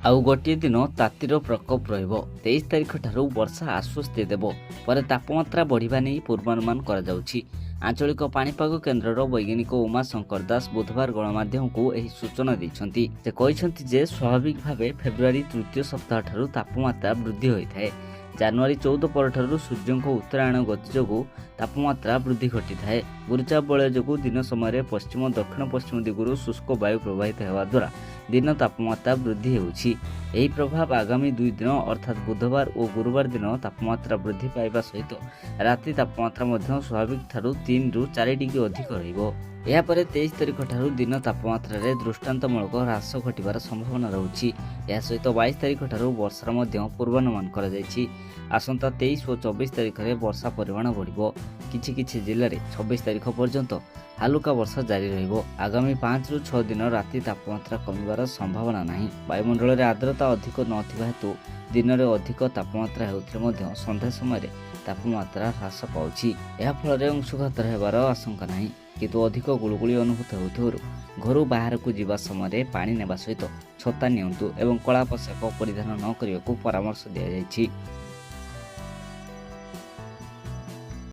ଆଉ ଗୋଟିଏ ଦିନ ତାତିର ପ୍ରକୋପ ରହିବ। 23 ତାରିଖଠାରୁ ବର୍ଷା ଆଶ୍ୱସ୍ତି ଦେବ। ପରେ ତାପମାତ୍ରା ବଢ଼ିବା ନେଇ ପୂର୍ବାନୁମାନ କରାଯାଉଛି। ଆଞ୍ଚଳିକ ପାଣିପାଗ କେନ୍ଦ୍ରର ବୈଜ୍ଞାନିକ ଉମାଶଙ୍କର ଦାସ ବୁଧବାର ଗଣମାଧ୍ୟମକୁ ଏହି ସୂଚନା ଦେଇଛନ୍ତି। ସେ କହିଛନ୍ତି ଯେ ସ୍ୱାଭାବିକ ଭାବେ ଫେବୃଆରୀ ତୃତୀୟ ସପ୍ତାହଠାରୁ ତାପମାତ୍ରା ବୃଦ୍ଧି ହୋଇଥାଏ। ଜାନୁଆରୀ 14 ପରଠାରୁ ସୂର୍ଯ୍ୟଙ୍କ ଉତ୍ତରାୟଣ ଗତି ଯୋଗୁଁ ତାପମାତ୍ରା ବୃଦ୍ଧି ଘଟିଥାଏ। ଗୁରୁଚାପ ବଳୟ ଯୋଗୁଁ ଦିନ ସମୟରେ ପଶ୍ଚିମ ଦକ୍ଷିଣ ପଶ୍ଚିମ ଦିଗରୁ ଶୁଷ୍କ ବାୟୁ ପ୍ରବାହିତ ହେବା ଦ୍ୱାରା ଦିନ ତାପମାତ୍ରା ବୃଦ୍ଧି ହେଉଛି। ଏହି ପ୍ରଭାବ ଆଗାମୀ 2 ଦିନ ଅର୍ଥାତ୍ ବୁଧବାର ଓ ଗୁରୁବାର ଦିନ ତାପମାତ୍ରା ବୃଦ୍ଧି ପାଇବା ସହିତ ରାତି ତାପମାତ୍ରା ମଧ୍ୟ ସ୍ୱାଭାବିକ ଠାରୁ 3ରୁ 4 ଡିଗ୍ରୀ ଅଧିକ ରହିବ। ଏହାପରେ 23 ତାରିଖଠାରୁ ଦିନ ତାପମାତ୍ରାରେ ଦୃଷ୍ଟାନ୍ତମୂଳକ ହ୍ରାସ ଘଟିବାର ସମ୍ଭାବନା ରହୁଛି। ଏହା ସହିତ 22 ତାରିଖଠାରୁ ବର୍ଷାର ମଧ୍ୟ ପୂର୍ବାନୁମାନ କରାଯାଇଛି। ଆସନ୍ତା 23 ଓ 24 ତାରିଖରେ ବର୍ଷା ପରିମାଣ ବଢ଼ିବ। କିଛି କିଛି ଜିଲ୍ଲାରେ 26 ତାରିଖ ପର୍ଯ୍ୟନ୍ତ ହାଲୁକା ବର୍ଷା ଜାରି ରହିବ। ଆଗାମୀ 5ରୁ 6 ଦିନ ରାତି ତାପମାତ୍ରା କମିବାର ସମ୍ଭାବନା ନାହିଁ। ବାୟୁମଣ୍ଡଳରେ ଆର୍ଦ୍ରତା ଅଧିକ ନଥିବା ହେତୁ ଦିନରେ ଅଧିକ ତାପମାତ୍ରା ହେଉଥିଲେ ମଧ୍ୟ ସନ୍ଧ୍ୟା ସମୟରେ ତାପମାତ୍ରା ହ୍ରାସ ପାଉଛି। ଏହାଫଳରେ ଅଂଶୁଘାତ ହେବାର ଆଶଙ୍କା ନାହିଁ। କିନ୍ତୁ ଅଧିକ ଗୁଳୁଗୁଳି ଅନୁଭୂତ ହେଉଥିବାରୁ ଘରୁ ବାହାରକୁ ଯିବା ସମୟରେ ପାଣି ନେବା ସହିତ ଛତା ନିଅନ୍ତୁ ଏବଂ କଳା ପୋଷାକ ପରିଧାନ ନ କରିବାକୁ ପରାମର୍ଶ ଦିଆଯାଇଛି।